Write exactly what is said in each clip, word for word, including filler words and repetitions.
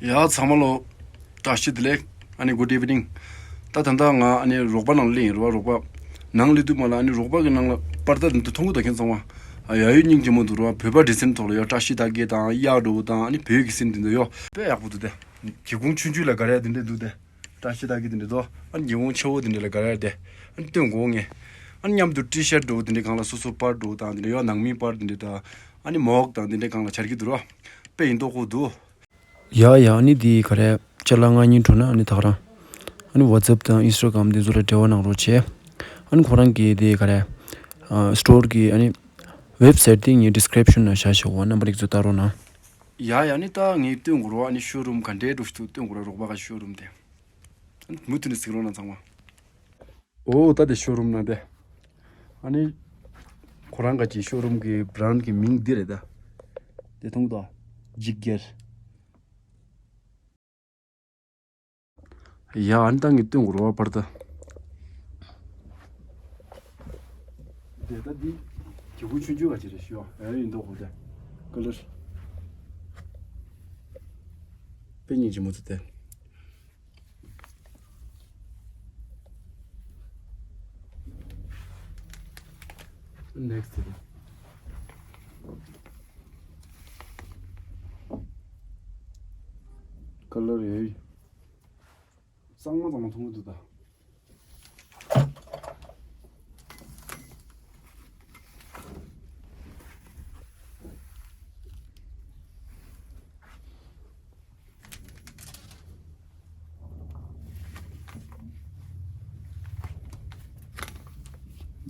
ཡ་ཚང་མ་ལོ། བཀྲ་ཤིས་བདེ་ལེགས། ཨ་ནི་good evening། ད་ད་ལྟ་ང་ཨ་ནི་རོགས་པ་ནང་སླེབས་ཡིན་རོགས་པ་རོགས་པ། ནང་སླེབས་དུས་མ་ལ་ཨ་ནི་རོགས་པ་གི་ནང་ལ་པར་ད་འདི་མཐོང་གི་འདུག་ཁྱེད་ཚང་མ། ཨ་ཡ་ཡོད་སྙིང་རྗེ་མོ་འདུག་རོགས་བོད་པ་འདྲ་ཟེར་ཐོག་ལ་ཡོད་བཀྲ་ཤིས་རྟགས་བརྒྱད་དང་གཡག་འགྲོ་བོ་དང་ཨ་ནི་བོད་ཀྱི་ཟེར་འདི་འདུག་ཡོད་དཔེ་ཡག་པོ་འདུག་དེ། སྒེའུ་ཁུང་ཆུང་ཆུང་ལ་ག་རེ་འདི་འདྲ་འདུག་དེ། བཀྲ་ཤིས་རྟགས་བརྒྱད་འདི་འདྲ་འདུག་ཨ་ནི་སྒེའུ་ཁུང་ཆེ་བོ་འདི་འདྲ་ལ་ག་རེ་དེ། ཨ་ནི་སྟོན་དགོས་ངས། ཨ་ནི་མཉམ་དུ་ཊི་ཤར་འགྲོ་བོ་འདི་འདྲ་གང་ལ་སོ་སོ་པར་འགྲོ་བོ་དང་འདི་འདྲ་ཡོད་ནང་མི་པར་འདི་འདྲ་དང་། ཨ་ནི་མོག་དང་འདི་འདྲ་གང་ལ་འབྱར་གྱི་འདུག་རོགས། དཔེ་ཡིན་མདོག་ཁུག་འདུག་ཡ་ཡ། ཨ་ནི་དེ་ག་རེ་ཅ་ལག་མངགས་སྙིང་འདོད་ན་ཨ་ནི་ད་ག་རང་། ཨ་ནི་WhatsApp་དང་Instagram་དེ་ཚོ་ལ་འབྲེལ་བ་གནང་རོགས་བྱས། ཨ་ནི་ཁོ་རང་གི་དེ་ག་རེ། ཨ་སི་ཊོར་གི་ཨ་ནི་ཝེབ་སའིཊ་དེ་ངའི་ཌི་སི་ཀི་རིབ་ཤན་ནང་བཞག་བཞག་གོ་རྣམ་པ་རིགས་ཚོ་ལྟ་རོགས་གནང་། ཡ་ཡ། ཨ་ནི་ད་ངས་སྟོན་དགོས་རོགས་ཨ་ནི་ཤོ་རུམ་ག་འདྲའི་འགྲོ་ཞིག་འདུག་སྟོན་དགོས་རོགས་རོགས་པ་ག་ཤོ་རུམ་དེ། ཨ་ནི་མུ་མཐུད་ནས་གཟིགས་རོགས་གནང་ཚང་མ། ཨོ་ད་དེ་ཤོ་རུམ་ནང་དེ། ཨ་ནི། ཁོ་རང་ག་ཅིག་ཤོ་རུམ་གི་བྷི་རན་ཌི་གི་མིང་འདི་རེད་ད། དེ་མཐོང་གི་འདུག་འཇིགས་སྒེར། ཡ་ཨ་ནི་ད་ངས་སྟོན་དགོས་རོགས་པར་ད། དེ་ད་འདི། སྒེའུ་ཁུང་ཆུང་ཆུང་ག་ཅིག་རེད་ཞུ་ཡ་ཡིན་མདོག་ཁུག་དེ། ཀ་ལར། དཔེ་སྙིང་རྗེ་མོ་འདུག་དེ། ནེག་སི་ཊི་དེ། ཀ་ལར་ཡོད། གཙང་མ་གཙང་མ་མཐོང་གི་འདུག་ད།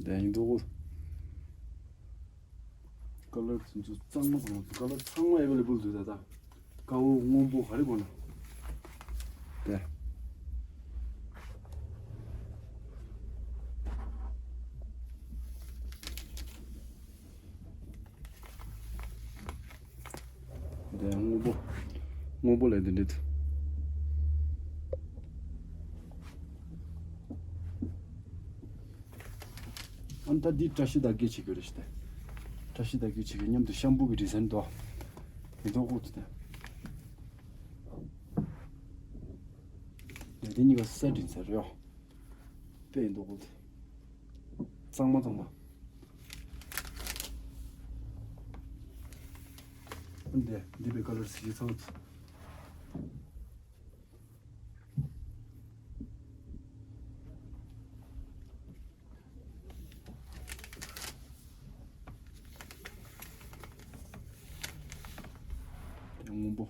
དེ་ཡིན་འདུག་ཀ་ལར་དེ་ཚོ་གཙང་མ་གཙང་མ། ཀ་ལར་ཚང་མ་ཨེ་ཝེ་ལེ་བལ་འདུག་ད་ལྟ། དཀར་པོ་སྔོན་པོ་ག་རེ་དགོས་ན། དེ། དེ་སྔོན་པོ། སྔོན་པོ་ལས་དེ་འདྲ་འདུག་ཨ་ནི་ད་འདི་བཀྲ་ཤིས་རྟགས་བརྒྱད་བྱེད་དགོས་རེད་ཤི་ཏེ། བཀྲ་ཤིས་རྟགས་བརྒྱད་བྱེད་དགོས། མཉམ་དུ་ཤམ་པུ་གི་ཌི་ཛའིན་དོ། མི་ཐོག་ཁུག་ཏུ་ཏེ། འདི་གཉིས་ཀ་སེ་ཊི་ཡིན་ཟེར་ཡོ། དཔེ་ཡིན་མདོག་ཁུག་ཏུ། གཙང་མ་གཙང་མ། འདི་འདི་པའི་ཀ་ལར་སི་ཚང་། སྔོན་པོ།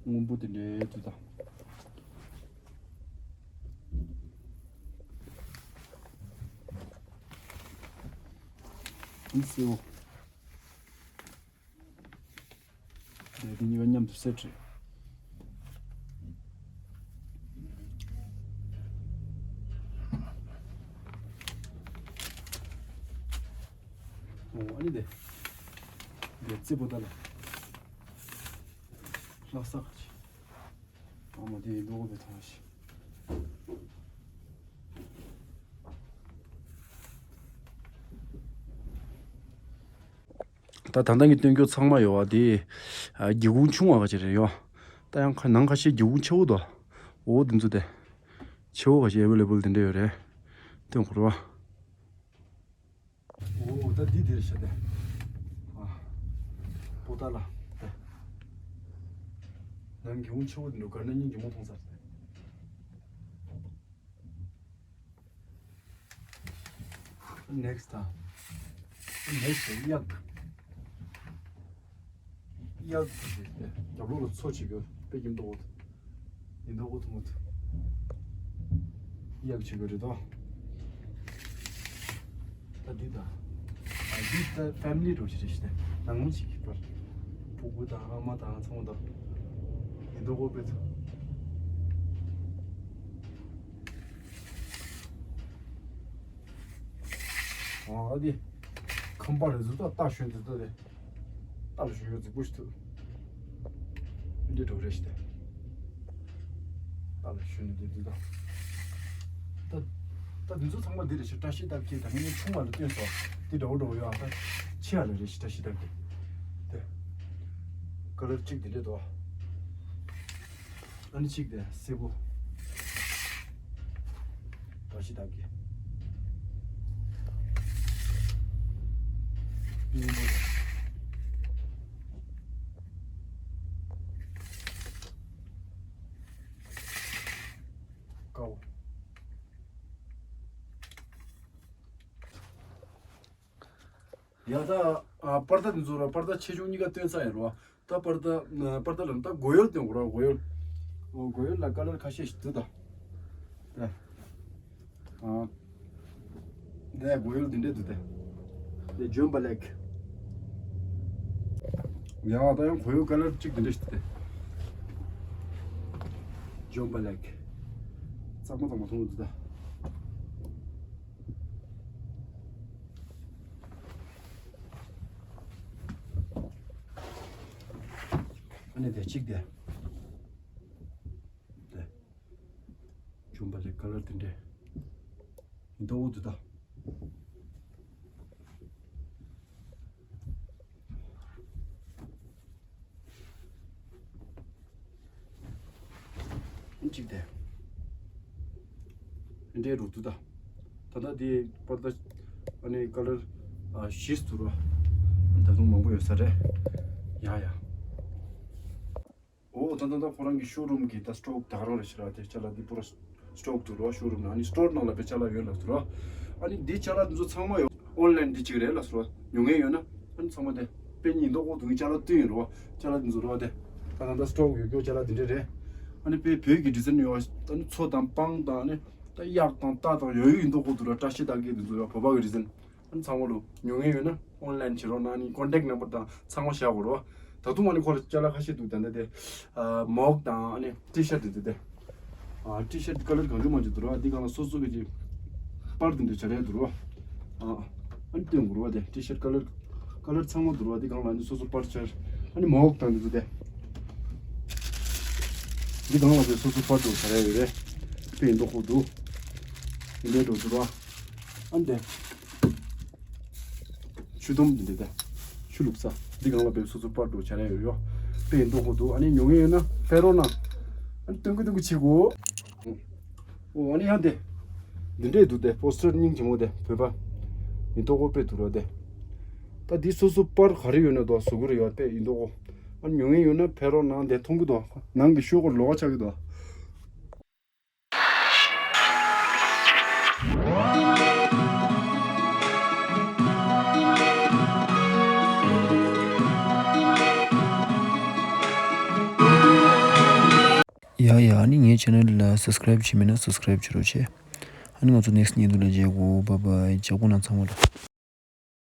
སྔོན་པོ་དེ་འདྲའི་དུ་དང་། ཨང་སེའོ། དེ་གཉིས་ཀ་མཉམ་དུ་སེ་ཊི་རེད། ཨོ་ཨ་ནི་དེ། དེ་རྩེ་པོ་ད་ལ། ལྷག་ས་ག་ཅི། ཨ་མ་དེ་ཡིན་མདོག་པའི་ཐང་ཞིག་ད་ད་ལྟ་ངས་སྟོན་རྒྱུ་ཚང་མ་ཡོད་བ་དེ། ཨ་སྒེའུ་ཁུང་ཆུང་བ་ག་ཅིག་རེད་ཡོད། ད་ཡང་ཁ་ནང་ཁ་ཤས་སྒེའུ་ཁུང་ཆེ་བོ་དོ། འོ་དེ་ཚོ་དེ། ཆེ་བོ་ག་ཅིག་ཨེ་ཝེ་ལེ་བལ་དེ་འདྲ་ཡོད་རེད། སྟོན་དགོས་རེད་བ། འོ་ད་འདི་དེར་བཤད་དེ། ཨ། པོ་ཏ་ལ། ནང་སྒེའུ་ཁུང་ཆེ་བོ་དེ་འདྲ་གར་ན་སྙིང་རྗེ་མོ་མཐོང་ཚར་ཏེ། ནེག་སི་ཊི་ད། ནེག་སི་ཊི་གཡག་གཡག་རྒྱབ་ལོགས་ལ་མཚོ་ཅིག་ཡོད་པའི་ཡིན་མདོག་ཡིན་མདོག་མཐོང་གི་འདུག་གཡག་ཅིག་ཡོད་རེད་དོ། ད་འདི་ད། ཨ་འདི་ད་ཕེ་མི་ལི་འདྲ་ཞིག་རེད་ཤི་ད། ནང་མི་ཞིག་གི་པར། ཕྲུ་གུ་དང་ཨ་མ་དང་ཚང་མ་དང་། ཡིན་མདོག་པོ་དཔེ་ཚོ། ཨ་འདི། ཁང་པ་རེ་ཟུར་ད་ལྟ་ཞོན་དུ་ད་རེད། ལྟ་ལ་ཞོན་ཡོད་རྫིག་པོ་ཞིག་འདུག་འདི་འདྲ་རེད་ཤི་ད། ལྟ་ལ་ཞོན་ནས་འདི་འདི་ད། ད་ད་འདི་ཚོ་ཚང་མ་འདི་རེད་ཤི། བཀྲ་ཤིས་རྟགས་བརྒྱད་ད་ངས་ཆུང་བ་ལ་སྟོན་སོང་། འདི་འདྲ་བོ་འདྲ་བོ་ཡོད་ཨ། ད་ཆེ་ཡ་ལ་རེད་ཤི། བཀྲ་ཤིས་རྟགས་བརྒྱད་དེ། ཀ་ལར་གཅིག་འདི་འདྲ་འདུག་ཨ་ནི་གཅིག་དེ་སེར་པོ། བཀྲ་ཤིས་དག་གི། ཀའོ། ཡ་ད། ཨ། པར་ད་འདི་ཚོ་ར་པར་ད་ཆེ་ཆུང་གཉིས་ཀ་སྟོན་ས་ཡིན་རོ། ད་པར་ད་ཨ། པར་ད་ལ་ད་སྒོ་ཡོལ་སྟོན་དགོས་ར། སྒོ་ཡོལ། ཨོ། སྒོ་ཡོལ་ལ་ཀ་ལར་ཁ་ཤས་ཤིག་འདུག་ད། ད། ཨ། ད་སྒོ་ཡོལ་འདི་འདྲས་འདུག་ད། ད་ཇོན་བྷ་ལེག། ཡ་ད་ཡང་སྒོ་ཡོལ་ཀ་ལར་གཅིག་འདི་འདྲས་ཤིག་འདུག་ད། ཇོན་བྷ་ལེག། གཙང་མ་གཙང་མ་མཐོང་གི་འདུག་ད། ཨ་ནི་དེ་གཅིག་དེ། དེ། ཇོན་བྷ་ལེག་ཀ་ལར་དེ་འདྲས། མདོག་འདུག་ད། གཅིག་དེ། འདྲའི་རུ་འདུག་ད། ད་ལྟ་དེ་པར་ད་ཨ་ནི་ཀ་ལར་ཨ་བཞི་འདུག་ར། ད་དུང་མང་པོ་ཡོད་ས་རེད། ཡ་ཡ། ཨོ་ད་ད་ད་ཁོ་རང་གི་ཤོ་རུམ་གི་ད་སི་ཊོག་ད་ག་རང་རེད་ཤི་ར། དེ་ཅ་ལག་འདི་པུ་ར་སི་ཊོག་འདུག་ར། ཤོ་རུམ་ནང་ཨ་ནི་སི་ཊོར་ནང་ལ་དཔེ་ཅ་ལག་ཡོད་ལབ་འདུག་ར། ཨ་ནི་འདི་ཅ་ལག་འདི་ཚོ་ཚང་མ་ཡོད། ཨོན་ལན་འདི་གཅིག་རེད་ལབ་སོང་། ཉོ་མཁན་ཡོད་ན་ཨ་ནི་ཚང་མ་དེ་དཔེ་ཉིན་ཐོ་ཁོ་དུང་ཅ་ལག་བསྟུན་ཡོད་རོ། ཅ་ལག་འདི་ཚོ་རོ་དེ། ད་ད་ད་སི་ཊོག་ཡོད་རྒྱུ་ཅ་ལག་འདི་འདྲ་རེད། ཨ་ནི་དཔེ་བོད་ཀྱི་ཌི་ཛའིན་ཡོད། ཨ་ནི་མཚོ་དང་སྤང་དང་ཨ་ནི་ད་གཡག་དང་རྟ་དང་ཡོད་ཡོད་ཡིན་མདོག་ཁོ་འདུག་ར། བཀྲ་ཤིས་རྟགས་བརྒྱད་འདི་ཚོ་ཡོད། བོད་པ་གི་ཌི་ཛའིན། ཨ་ནི་ཚང་མ་ལོ་ཉོ་མཁན་ཡོད་ན་ཨོན་ལན་བྱེད་རོགས་གནང་། ཨ་ནི་ཀོན་ཊེག་ནམ་བར་དང་ཚང་མ་བཞག་དགོས་རོ། ད་དུང་ཨ་ནི་ཁོ་ལ་ཅ་ལག་ཁ་ཤས་འདུག་ད་ལྟ་དེ་ཨ་མོག་དང་ཨ་ནི་ཊི་ཤར་ཊི་འདུག་དེ། ཨ་ཊི་ཤར་ཊི་ཀ་ལར་གང་བྱུང་མང་བྱུང་འདུག་རོ། ཨ་འདི་སྒང་ལ་སོ་སོ་གི་ཅིག་པར་འདི་འདྲ་བྱ་རེད་འདུག་རོ། ཨ་ཨ་ནི་སྟོན་དགོས་རོ། དེ་ཊི་ཤར་ཊི་ཀ་ལར་ཀ་ལར་ཚང་མ་འདུག་རོ། ཨ་འདི་སྒང་ལ་ཨ་ནི་སོ་སོ་པར་ཅར། ཨ་ནི་མོག་དང་འདི་འདུག་དེ། འདི་སྒང་ལ་དེ་སོ་སོ་པར་འདྲ་བོ་བྱ་རེད་ཡོད་རེད། དཔེ་ཡིན་མདོག་ཁོ་འདུག་འདི་འདྲ་འདྲ་བོ་འདུག་རོ། ཨ་ནི་དེ། ཆུ་དུམ་འདི་འདྲ་དེ། ཆུ་བླུགས་ས། འདི་སྒང་ལ་བེབ་སོ་སོ་པར་འདྲ་བྱ་ར་ཡོད་ཡོ། དཔེ་ཡིན་མདོག་ཁོ་འདུག་ཨ་ནི་ཉོ་མཁན་ཡོད་ན་ཕེབས་རོགས་གནང་། ཨ་ནི་སྟོན་གི་སྟོན་གི་བྱེད་དགོས། ཨོ་ཨ་ནི་ཡང་དེ། འདི་འདྲས་འདུག་དེ་པོ་སི་ཊར་སྙིང་རྗེ་མོ་དེ་བོད་པ། ཡིན་མདོག་ཁོ་དཔེ་འདུག་རོ་དེ། ད་འདི་སོ་སོ་པར་ག་རེ་ཡོད་ན་དོ་བཟོ་གི་རེད་ཡོ། དཔེ་ཡིན་མདོག་ཁོ། ཨ་ནི་ཉོ་མཁན་ཡོད་ན་ཕེབས་རོགས་གནང་། དེ་མཐོང་གི་འདུག་ནང་གི་ཤོག་གུ་ལོགས་ཀ་ཆགས་ཀྱི་འདུག་ཡ་ཡ། ཨ་ནི་ངའི་ཆེ་ནལ་ལ་སབ་སི་ཀ་རེབ་བྱས་མེད་ན་སབ་སི་ཀ་རེབ་བྱེད་རོགས་བྱེད། ཨ་ནི་ང་ཚོ་ནེག་སི་ཊི་བརྙན་ཐུང་ལ་མཇལ་གོ། བྷའི་བྷའི། ཇག་པོ་ནང་ཚང་མ་ལ།